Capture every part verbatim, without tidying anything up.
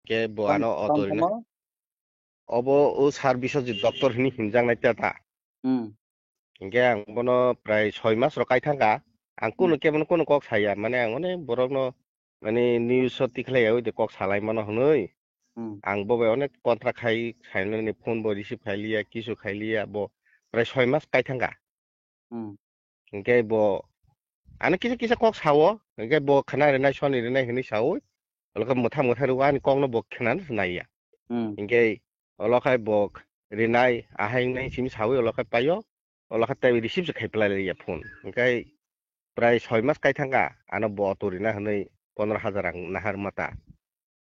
Ke bo Tam-, ano auto tam rina. Tamo? Obo o sir Biswajit doctor hini hinjaknai ta ta. Hmm. Hingke ang bono prai soi mas rok kai thangka. Ang kuno Hmm. kebono kuno kok saya, mane ang onek borokno, mane news o tikhlai ya, oi de kok salai mano hwnwi. Hmm. Ang bo bai onek kontra khai, sainani phone bo receive khai liya, kisu khai liya, bo prai soi mas kai thangka. Hmm. Hingke bo ano kisa kisa kok sao, hingke bo khna rinai, soni rinai hwnwi saui, olo khe mwthang mwthang rw ani kokno bo khna naiya. Hmm. Hingke olo khai bo rinai, ahai wngnai simi saui olo khai paio, olo khai tei receive se khai phlai liya phone. Hingke prai soi mas kai thangka, ano bo auto rina hwnwi pondro hajar ang nahar mata.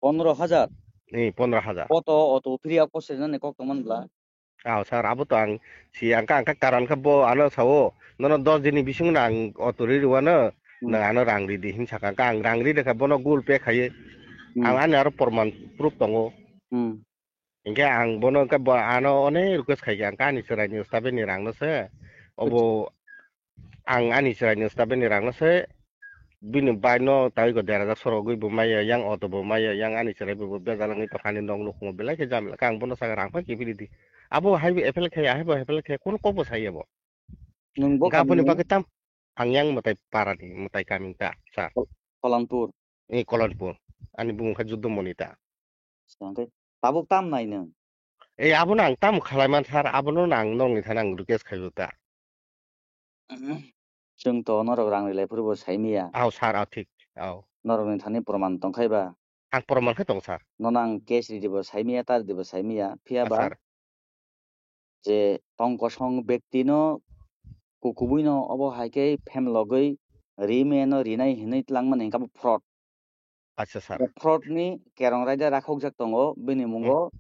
Pondro hajar? Ni pondro hajar. Auto, auto free of cost rinani kok tongman bla? Aw, sir, abo to ang si, ang ka, ang ka karan khe bo ano sao, "Nono dos din ni bisingo no ang auto ri rwano, Hmm. nwng ano rang ri di," hin saka. Ang ka, ang rang ri de kha, bono Google Pay khaye. Hmm. Ang ani aro porman proof tongo. Hmm. Hingke ang bono khe bo ano onek request khai khe, ang ka ani chwraini staff ni rang no se, obo ang ani chwraini staff ni rang no se, bini bike no tai go dera jak sorogwi bo maya, yang auto bo maya, yang ani chwrai bo, bo bejal wngwi tongkha, ani nok nukhungo belai khe jamila kha, ang bono saka rang pai kiphilwi di. Abo hai bo F L khai, ahai bo F L khai, kono kok bo sai abo. Nwng bo Hingke aboni kami bagwi tam, ang yang mwtai para ni, mwtai kami ta, sir. Kol-, Kolonpur. Eh, Kolonpur. Ani bumung kha Juddo Moni ta. Sangke tabuk tam nai nwng? Eh, abono ang tam khalai man, sir, abono ang nokni thani ang request khai ta. Chwng to norok rang rilai phuru bo sai miya. Aw, sir, aw, thik. Aw. Norok ni thani proman tong khai ba? Ang proman khe tong, sir. Nono ang case ridi bo sai miya, ta ridi bo sai miya. Phiya Ah, ba sir. je tong kosong bekti no kukubui no obo hai khe phem logwi ri me no rinai hinwi twlang mani hingkha bo fraud. Acha, sir. Bo fraud ni kerong raida rakhok jak tongo, bini Hmm. mungo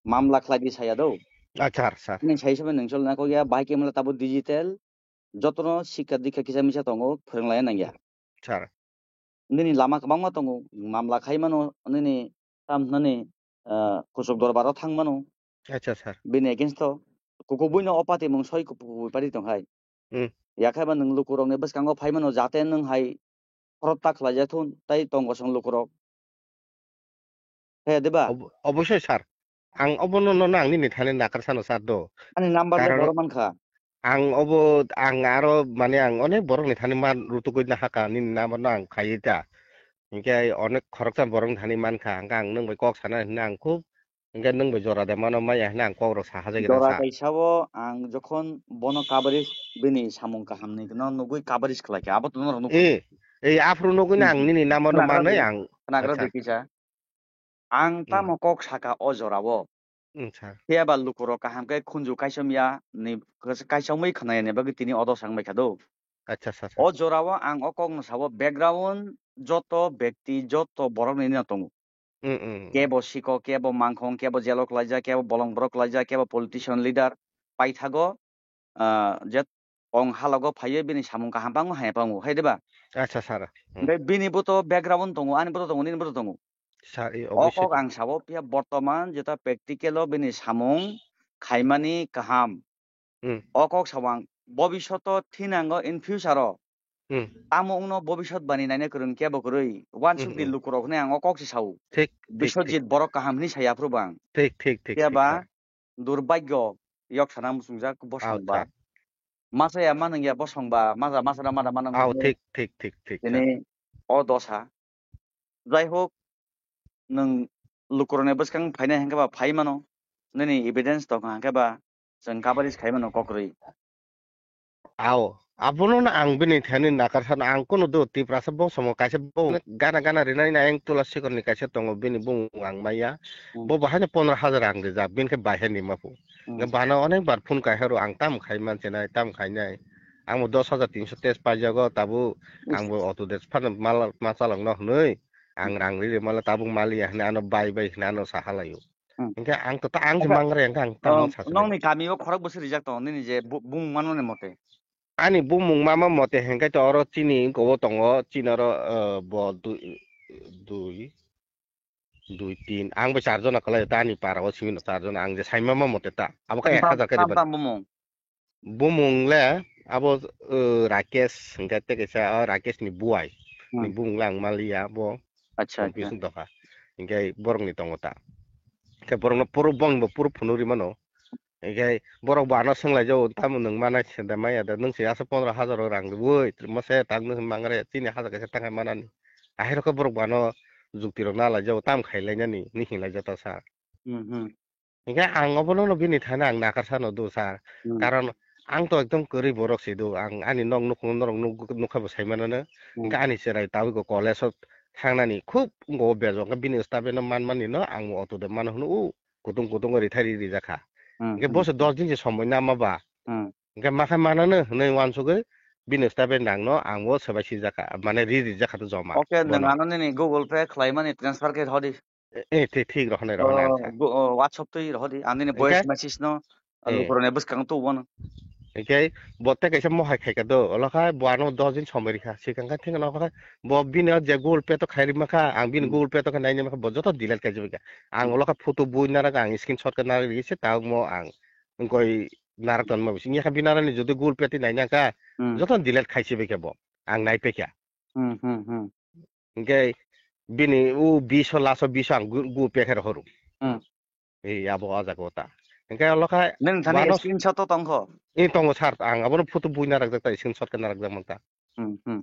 mamla khlai di saya do. Acha, sir. Nini sai sabai nung chol na kok ya, bahai khe mla tabo digital, jotono sikha dikha kisa misa tongo, phwrwng lai nang ya. Sir. Nini lama kwbangma tongo, mamla khai mano, nini tam nani, ah, kuchuk dorbaro thang mano. Acha, sir. Bini against o kukubui no o party mung soi kukubui party tong hai. Hmm. Yakhai ba nwng lukurok ni bwskango phai mano, jate nwng hai fraud ta khlai jak thun, tai tong kosong lukurok. He, diba? Ob-, obosoi, sir. Ang obono no, no, ang nini thani nakar sano, sir, do. Ani number le Karon borok mankha. Ang obo, ang aro, mane, ang onek borok ni thani man rutugwi nahaka, nini number no ang khaiwi ta. Hinkhe onek khoroksa borok ni thani mankha, hingkhe ang nwng bai kok sana hinwi ang khub, hingkhe nwng bai jora de mano maya hinwi ang kok rok saha jagwi Jora rasa. kaisa o ang jokhon bono coverage bini samung kaham ni no nugwi coverage khlai kha, abo to norok nukho. Eh, eh, aphuru nugwi na ang Hmm. nini number no Khnagra manwi di, ang, khnagra acha. di kisa. Ang Hmm. tamo kok saka o jora o. Hmm, sir. Phiya ba lukurok kaham khe khunju kaisom ya ni, kaisom wi khna ya ni bagwi tini odo sang bai kha do. Acha, sir, sir. O jora o ang o kok no sabo background joto bekti, joto borok ni no tongo. Hmm, hmm. Kebo sikok, kebo mangkhong, kebo jelo klaijak, kebo bolong borok klaijak, kebo politician leader paithago, ah, je kong halogo phaiwi bini samung kaham pango, hamya pango, hai diba? Acha, sir. Hmm. Hingke bini bo to background tongo, ani bo to tongo, nini bo to tongo. Sir, eh, O obviously kok to. ang sabo phiya bortoman jeta practical o bini samung khaimani kaham. Hmm. O kok sabo ang bobishoto thinango in future o Hmm. tamo wngno bobishot bani naina kwrwng kebo kwrwi. Wansuk Hmm, di hmm. lukurok hwnwi ang o kok se sao. Thik, thik, thik. Biswajit borok kaham hwnwi saya phuru bo ang. Thik, thik, thik, Phiya thik, ba sir. Durbagyo yok sana muchungjak Aw, bosong ba. sir. Masa ya manung ya bosong ba, masa, masa da mada manung Aw, ba. thik, thik, thik, thik, sir. Tini o dosa. Jai hok, nwng lukurokni bwskang phainai hwnkhe ba phai mano, nini evidence tongkha hwnkhe ba chwng coverage khai mano kokrwi. Ao, abono no ang bini thani nakar sano, ang kono do Tiprasa bongsomo kaisa bong gana gana rinai na ayang tula sikorni kaisa tongo, bini bung ang maya. Hmm. Bo bahai no pondro hajar ang rijak, bini khe bahai ni mapu. Hmm. Bana onek bar phone kai horo, ang tam khai man chenai, tam khai nai. Ang bo dos hajar tinso test paijago, tabu Hmm. ang bo auto des phano mal, ma chalok no hwnwi. Ang rang ri mala tabuk maliya hwnwi ano bai bai hwnwi ano sa halaio. Hmm. Hingke ang to ta ang se Acha, mangre hingke ang tamo um, sa sini. Nongni kami o khorok bwswk rijak tongo nini je bu-, bumung manmani mote? Ani bumung mama mote hingke to oro chini wngko bo tongo, chini oro, eh, bo dui, dui, dui, tin. Ang bai char jona kwlai ta ani para o simi no char jona ang je sai mama mote ta. Abo khe ek hajar khe Tam riba. tam bumung? Bumung le abo, uh, Rakesh hingke tei kaisa, o Rakesh ni buai. Hmm. Ni bumung le ang maliya bo. Acha, acha. Confuse wng tongkha. Hinkhe borokni tongo ta. Hinkhe borokno proof, bongni bo proof phunuk ri mano. Hinkhe borok bo ano swnglaijao, "Tamo nwng manai se da maya da, nwng se aswk pondro hajar o rang rwui, mase tak nwng mangre, chini hajar kaisa tangkha manani." Ahai rokhe borok bo ano jukti rok nalaijao, tam khailainani, hinwi hinlaijak ta sa. Hmm, hmm. Hinkhe ang obono no bini thani ang nakar sano do sir. Hmm. Karon ang to ekdom kwrwi borok se do. Ang ani nok nukhung norok nuk-, nukha bo sai manano. Hmm. Hinkhe ani cherai tabuk college o thangnani khub wngko o bejok. Hinkhe bini stabe no man mani no ang auto de mano hwno o kutung kutung o rithai ri rijak kha. Hmm, Hinkhe hmm. Bo se dos din se somoi nama ba. Hmm. Hinkhe ma khe manano hwnwi uansugwi bini stabe nang no ang bo swbai sijak kha. Mane ri rijak kha to joma. Okay, Bono. Nwng ano nini Google Pay khlai mani transfer khe rw di. E, e, thi-, thik rohonai, rohonai, Oh, acha. Go-, oh, WhatsApp twi rohodi, ang nini Engkhe? Voice message no, ah, E. lukurokni bwskango tubuo no. Engkhe bo tei kaisa mohai khaika do, olo kha bo ano dos din somoi rikha, sikang kha thik no kha bo bini o je Google Pay to khai rima kha, ang bini Hmm. Google Pay to khe nai nima kha bo joto delete khai jibika. Ang Hmm. olo kha photo bui narak ang screenshot khe narak rikhe se ta mo ang goi narak ton ma bisi. Ngi kha bini arani jodi Google Pay twi nai nang kha, Hmm. joto delete khai sibika bo. Ang nai pekha. Hmm, hmm, hmm. Hinkhe bini o bish o last o bish o ang gu-, gu pekhe rohoro. Hmm. Ei abo o jaga o ta. Hinkhe olo kha Nini thani mano screenshot to tongkho? Ei tongo sir, ang abono photo bui narakjak ta, screenshot khe narakjak man ta. Hmm, hmm.